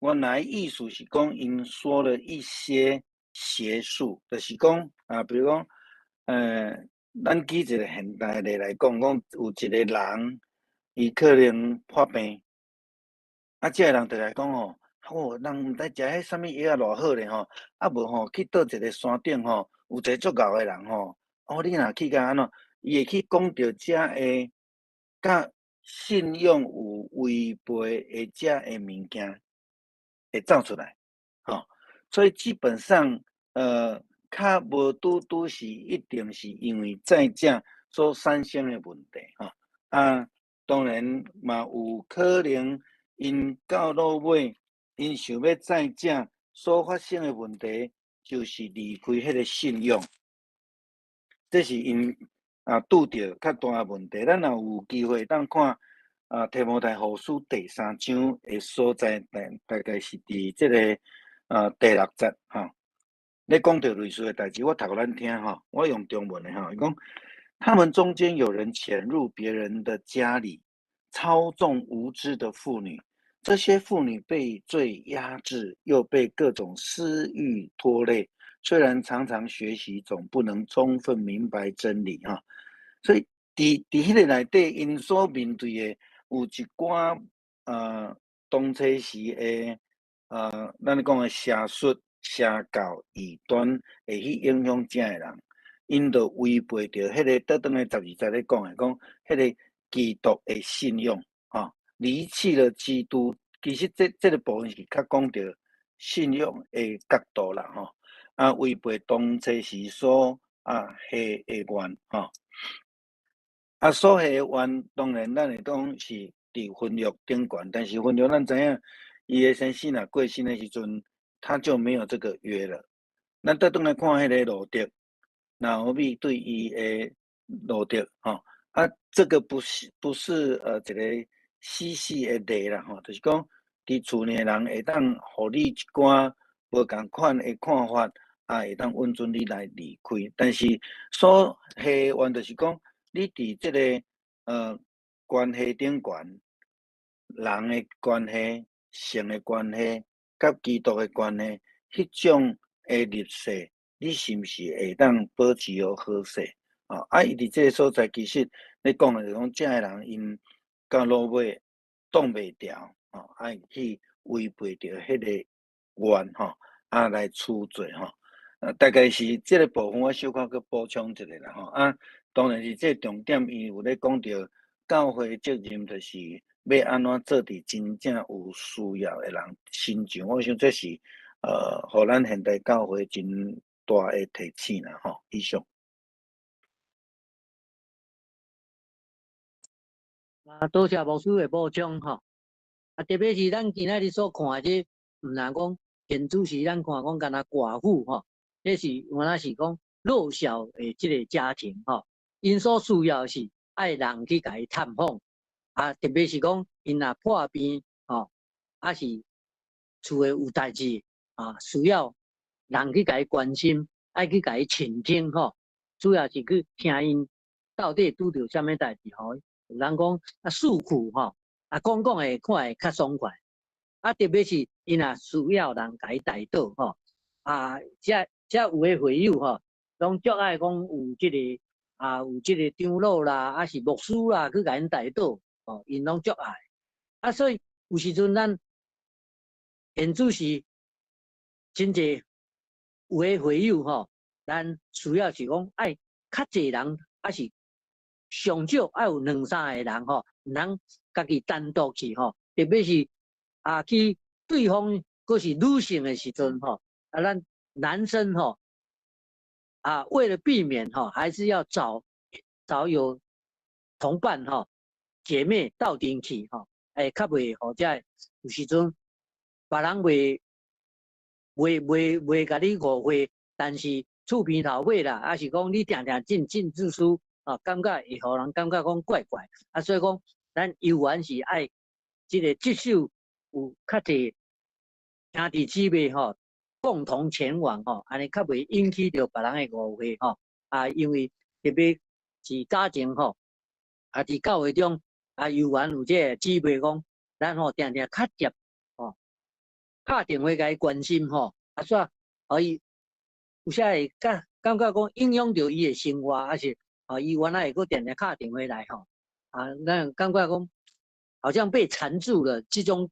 原來意思是講𪜶說了一些邪術，就是講啊，比如講，咱舉一個現代例來講，講有一個人，伊可能破病，啊，這个人就來講吼，哦，人毋知食彼啥物藥仔偌好咧吼，啊無吼去佗一個山頂吼，有一個足𠢕的人吼。哦，你若去共按怎，伊會去講著遮个佮信仰有違背的遮个物件，會走出來，吼。所以基本上，較無拄拄是一定是因為再嫁所產生的問題，吼。啊，當然嘛有可能𪜶到落尾，𪜶想欲再嫁所發生的問題，就是離開彼个信仰。這是𪜶啊拄著較大的問題。咱若有機會當看啊提摩太後書第三章的所在，大概是佇這个第六節吼。咧講著類似的代誌，我讀予咱聽吼。我用中文的吼，伊講他們中間有人潛入別人的家裡，操縱無知的婦女，這些婦女被罪壓制，又被各種私慾拖累。雖然常常學習，總不能充分明白真理哈。所以佇彼个內底，𪜶所面對的有一寡當初時的咱咧講的邪術、邪教異端，會去影響遮的人，𪜶就違背著彼个倒轉來12節咧講的，講彼个基督的信仰，吼，離棄了基督。其實這個部分是較講著信仰的角度啦，吼。啊，違背當初時所下的願，吼。啊，所下的願，當然咱會講是佇婚約頂懸，但是婚約咱知影，伊的先生若過身的時陣，他就沒有這個約了。咱倒轉來看彼个路得，拿俄米對伊的路得，吼，啊，這個不是一個死死的例啦，吼，就是講佇厝內人會當予你一寡無仝款的看法，啊，會當允准你來離開。但是所下願就是講，你佇這個關係頂懸，人的關係、性的關係、佮基督的關係，彼種的立誓，你是毋是會當保持予好勢？哦，啊，伊佇這个所在，其實咧講的就是講，遮的人𪜶到落尾擋袂牢，吼，啊，去違背著彼个願，吼，啊，來處罪，吼，啊，大概是這个部分，我小可閣補充一下啦，吼，啊，當然是這个重點，伊有咧講著教會責任，就是欲按怎做佇真正有需要的人身上，我想這是予咱現代教會真大的提醒啦，吼，以上。啊，多謝牧師的補充吼。啊，特別是咱今仔日所看的這，毋但講現主時咱看講敢若寡婦吼，這是原來是講弱小的這个家庭吼，𪜶所需要的是愛人去共伊探訪，啊，特別是講𪜶若破病吼，抑是厝內有代誌啊，需要人去共伊關心，愛去共伊傾聽吼，主要是去聽𪜶到底拄著啥物代誌吼。有人講啊，訴苦吼，啊，講講會看會較爽快。啊，特別是𪜶若需要人共伊代禱吼，啊，遮有的會友吼，攏足愛講有這个啊，有這个長老啦，抑是牧師啦，去共𪜶代禱吼，𪜶攏足愛。啊，所以有時陣咱現主時真濟有的會友吼，咱需要是講愛較濟人，抑是上少愛有兩三个人吼，毋通家己單獨去吼，特別是啊去對方閣是女性的時陣吼，啊，咱男生吼，啊，為了避免吼，還是要找找有同伴吼，姐妹鬥陣去吼，會較袂予這有時陣別人袂袂袂袂共你誤會，但是厝邊頭尾啦，抑是講你定定進進出出啊，感覺會予人感覺講怪怪，啊，所以講咱猶原是愛這个至少有較濟兄弟姊妹吼，共同前往吼，按呢較袂引起著別人的誤會吼。啊，因為特別是早前吼，啊，佇教會中啊，猶原有這个姊妹講，咱吼定定較捷吼，敲電話共伊關心吼，啊，煞予伊有時會感感覺講影響著伊的生活，抑是啊，伊原來會閣定定敲電話來吼，啊，咱感覺講好像被纏住了，這種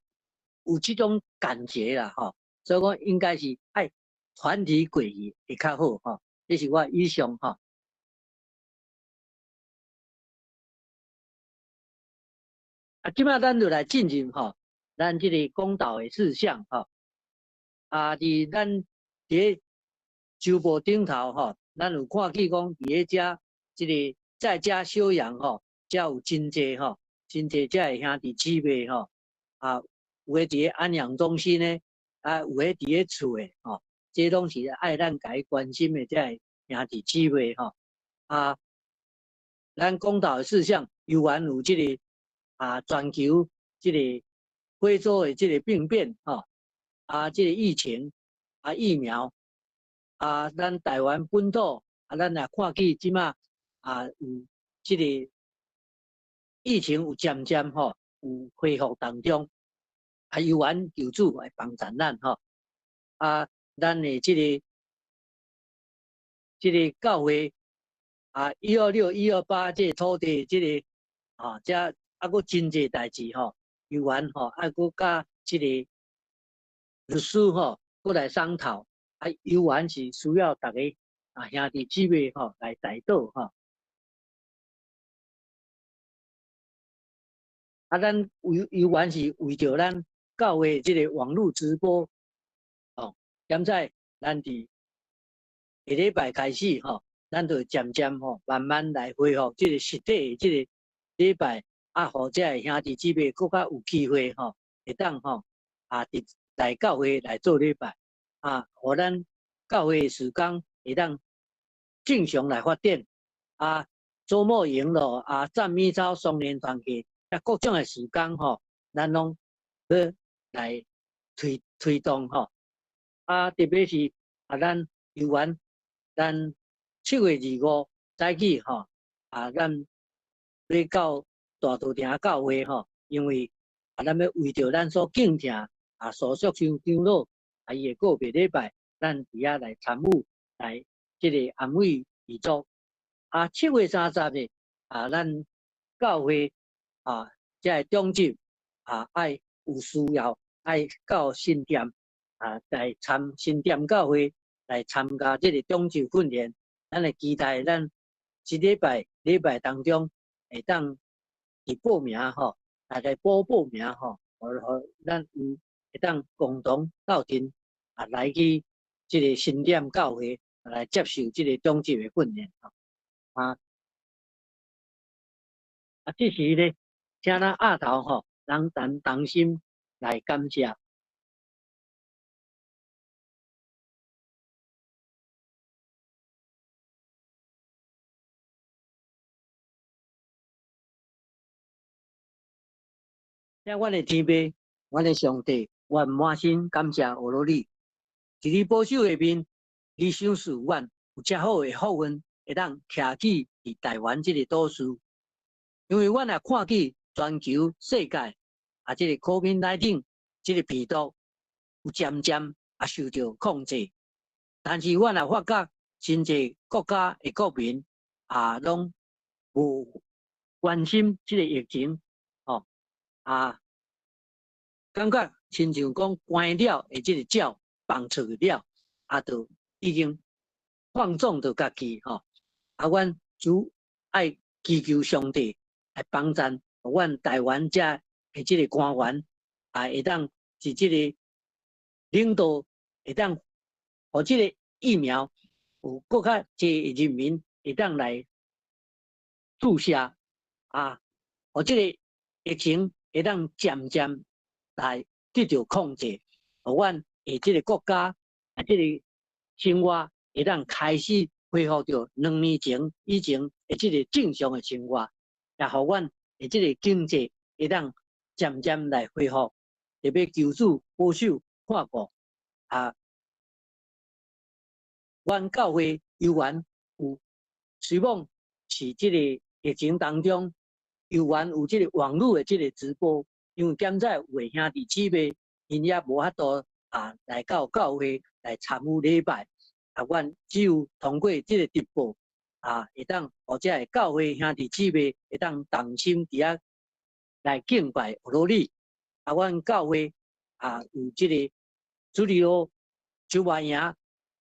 有這種感覺啦吼，所以講應該是愛團體過去會較好吼，這是我以上吼。啊，這擺咱就來進入吼，咱這个講道的事項吼。啊，佇咱佇咧週報頂頭吼，咱有看見講佇咧遮這个在家休養吼，遮有真濟吼，真濟遮的兄弟姊妹吼，啊，有的佇咧安養中心呢，啊，有的佇咧厝的吼，這攏是愛咱共伊關心的遮的兄弟姊妹吼。啊，咱講道的事項，猶原有這个啊，全球這个非洲的這个病變吼，啊，這个疫情啊，疫苗啊，咱台灣本土啊，咱也看見這馬啊，有這个疫情有漸漸吼，有恢復當中，啊，猶原求主來幫助咱吼，啊，咱的這个教會啊，126、128這个土地，這个啊，這啊，閣真濟代誌吼，猶原吼，愛閣佮這个律師吼，閣來商討，啊，猶原是需要逐家啊兄弟姊妹吼來代禱吼。啊，咱猶原是為著咱教會這个網路直播，吼，現在咱佇下禮拜開始吼，咱就漸漸吼慢慢來恢復這个實體的這个禮拜，啊，予這个兄弟姊妹閣較有機會吼，會當吼啊，佇來教會來做禮拜，啊，予咱教會的時間會當正常來發展，啊，周末營咯，啊，讚美操、雙年團契，啊，各種的時間吼，咱攏去來推推動吼，啊，特別是啊，咱猶原咱7月25早起吼，啊，咱欲到大稻埕教會吼，因為啊，咱欲為著咱所敬聽啊，蘇淑秀長老啊，伊的告別禮拜，咱佇遐來參與，來這個安慰遺族。啊，7月30日啊，咱教會啊，這个長執啊，愛有需要愛到新店啊，來參新店教會來參加這个長執訓練。咱會期待咱這禮拜禮拜當中會當去報名吼，大家報報名吼，予咱有會當共同鬥陣啊，來去這个新店教會來接受這个長執的訓練吼。啊，啊，這時咧，請咱額頭吼，人咱同心來感謝。聽阮的天父，阮的上帝，阮滿心感謝阿羅你，佇你保守下面，你賞賜阮有遮好的福分，會當徛起佇台灣這个島嶼。因為阮也看見全球世界啊，這个 COVID-19 這个病毒有漸漸啊受著控制，但是阮也發覺真濟國家的國民啊，攏無關心這个疫情，吼啊，感覺親像講關了的這个鳥放出去了，啊，就已經放縱著家己吼。啊，阮主愛祈求上帝來幫贊阮台灣遮的這个官員，啊，會當是這个領導會當予這个疫苗有閣較濟人民會當來注射，啊，予這个疫情會當漸漸來得著控制，予阮的這个國家啊，這个生活會當開始恢復著2年前以前的這个正常的生活，也予阮的這个經濟會當漸漸來恢復，特別求主保守看顧啊，阮教會猶原有，希望是這个疫情當中，猶原有這个網路的這个直播，因為現在有的兄弟姊妹，𪜶也無法度啊來到教會來參與禮拜，啊，阮只有通過這个直播啊，會當予遮个教會兄弟姊妹會當同心佇遐來敬拜阿羅你。啊，阮教會啊有這个主日學周末營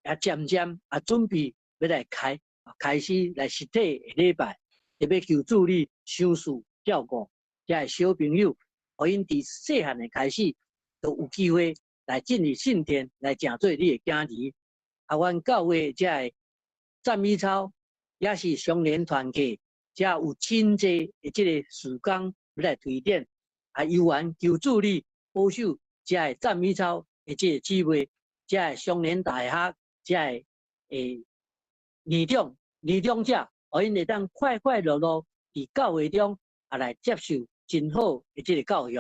也漸漸啊準備欲來開，開始來實體的禮拜，特別求主你賞賜照顧遮个小朋友，予𪜶佇細漢的開始，就有機會來進入聖殿來成做你的囝兒。啊，阮教會遮个讚美操也是雙連團契，遮有真濟的這个事工欲來推展。啊，猶原求主你保守遮个讚美操的這个姊妹，遮个雙連大學遮个年長年長者，予𪜶會當快快樂樂佇教會中啊來接受真好的這个教育，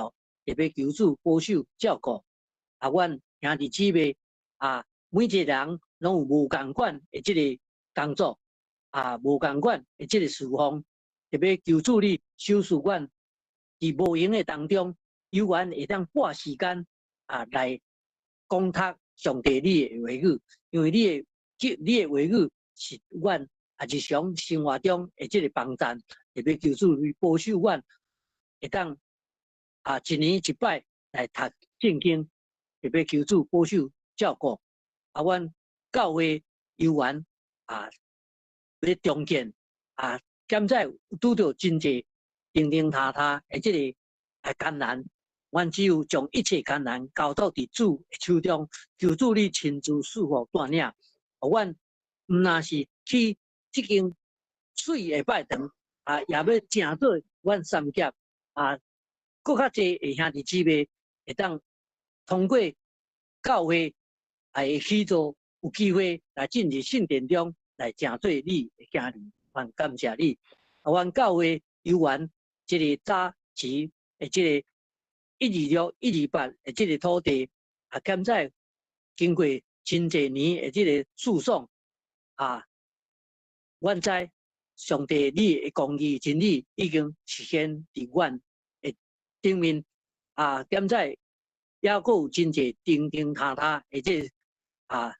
特別求主保守照顧。啊，阮兄弟姊妹啊，每一个人攏有無仝款的這个工作，啊，無仝款的這个侍奉，特別求主你賞賜阮佇無閒的當中，猶原會當撥時間啊來講讀上帝你的話語，因為你的話語是阮啊日常生活中的這个幫贊，特別求主你保守阮會當啊一年一擺來讀聖經，特別求主保守照顧。啊，阮教會猶原啊欲重建啊，現在拄著真濟重重塌塌的這个啊艱難，阮只有將一切艱難交託佇主的手中，求主你親自賜福帶領，予阮毋但是去這間媠的拜堂啊，也欲成做阮三峽啊，閣較濟的兄弟姊妹會當通過教會啊的起座，有機會來進入聖殿中來成做你的囝兒，阮感謝你。啊，阮教會猶原這个早期的這个126、128的這个土地，啊，現在經過真濟年的這个訴訟，啊，阮知上帝你的公義真理已經實現佇阮的頂面，啊，現在猶閣有真濟重重塌塌的這个啊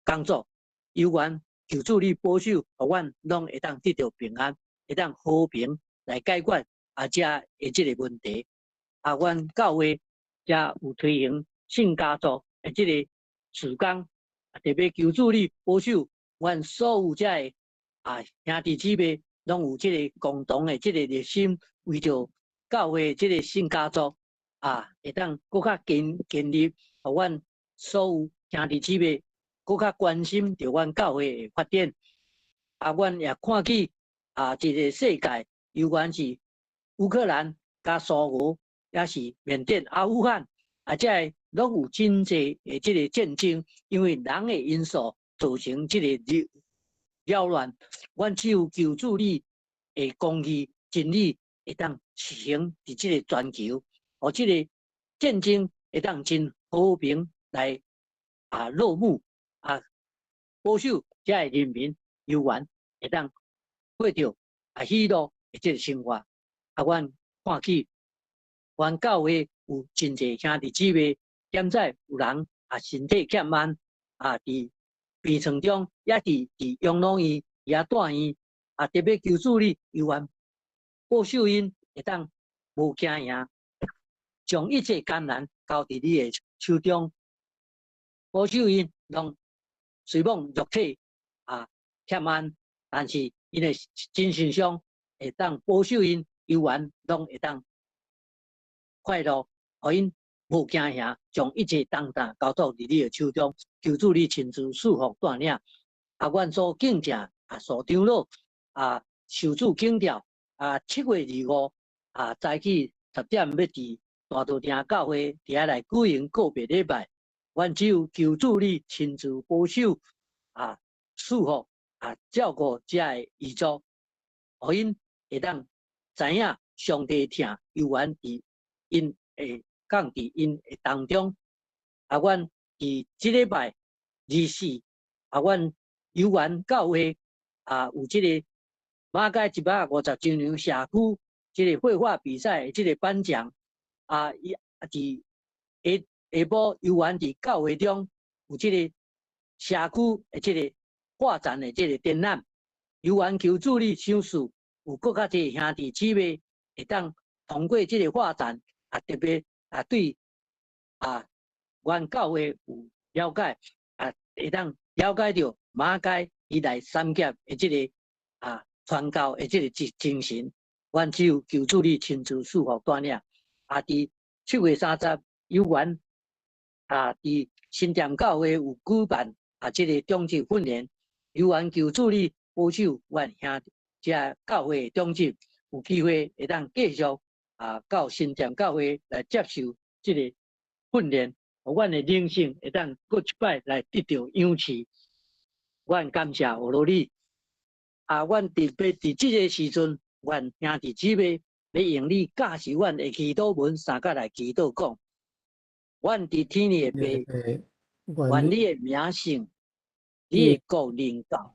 工作，猶原求主你保守，予阮攏會當得著平安，會當和平來解決啊遮的這个問題。啊，阮教會遮有推行聖家族的這个事工，啊，特別求主你保守阮所有遮个啊兄弟姊妹，攏有這个共同的這个熱心，為著教會這个聖家族啊，會當閣較堅堅立，予阮所有兄弟姊妹閣較關心著阮教會的發展。啊，阮也看見啊，這个世界，猶原是烏克蘭佮蘇俄，也是緬甸、阿富汗，啊，這个攏有真濟的這个戰爭，因為人的因素造成這个擾亂。阮只有求主你的公義真理會當實行佇這个全球。予這个戰爭會當真和平來落幕，保守遮个人民猶原會當過著喜樂的這个生活。阮看起，阮教會有真濟兄弟姊妹，現在有人身體欠安，佇病床中，抑是佇養老院、遐住院，特別求主你猶原保守𪜶會當無驚惶，將一切艱難交佇你的手中，保守𪜶攏雖罔肉體欠安，但是𪜶的精神上會當保守𪜶猶原攏會當快樂，予𪜶無驚惶，將一切重擔交託佇你的手中，求主你親自賜福帶領。阮所敬重蘇長老受主警召7月25早起10點欲佇大稻埕教會佇遐來舉行告別禮拜。阮只有求主你親自保守賜福照顧遮个遺族，予𪜶會當知影上帝疼猶原佇𪜶會降佇𪜶的當中。阮佇這禮拜24，阮猶原教會有這個馬偕150週年社區這个繪畫比賽的這个頒獎，伊佇下下晡猶原佇教會中有這個社區的這个畫展的這个展覽，猶原求主你賞賜，有閣較濟兄弟姊妹會當通過這個畫展，特別對阮教會有了解，會當了解著馬偕伊來三峽的這个傳教的這个精神。阮只有求主你親自賜福帶領。佇7月30，猶原佇新店教會有舉辦這个長執訓練，猶原求主你保守阮兄弟遮教會的長執有機會會當繼續到新店教會來接受這个訓練，予阮的靈性會當閣一擺來得著養賜。阮感謝呵咾你。阮特別佇這个時陣，阮兄弟姊妹欲用你教示阮的祈禱文三角來祈禱講：阮佇天裡的父，願你的名聖，你的國臨到，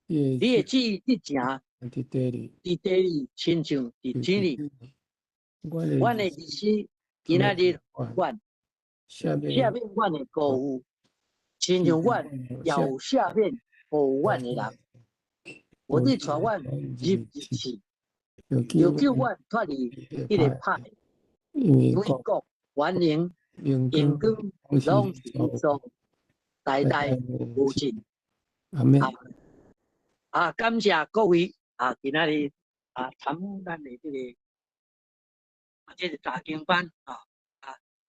你的旨意執行，佇地裡，佇地裡親像佇天裡。阮的日子今仔日予阮，赦免阮的過誤，親像阮也有赦免過誤阮的人。無你帶阮入入試，著救阮脫離彼个歹，因為國、權能、榮光，攏是你所代代無盡。阿們。感謝各位今仔日參與咱的這个查經班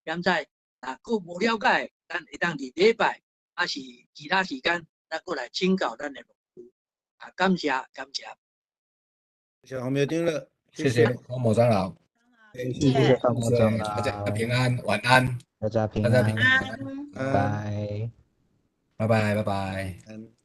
現在閣無了解，咱會當佇禮拜抑是其他時間，咱閣來請教咱的牧師。感謝感謝。謝謝洪苗長老，謝謝洪某長老，謝謝洪某長老，大家平安，晚安，大家平大家平安，安，拜拜，拜拜，拜拜。嗯。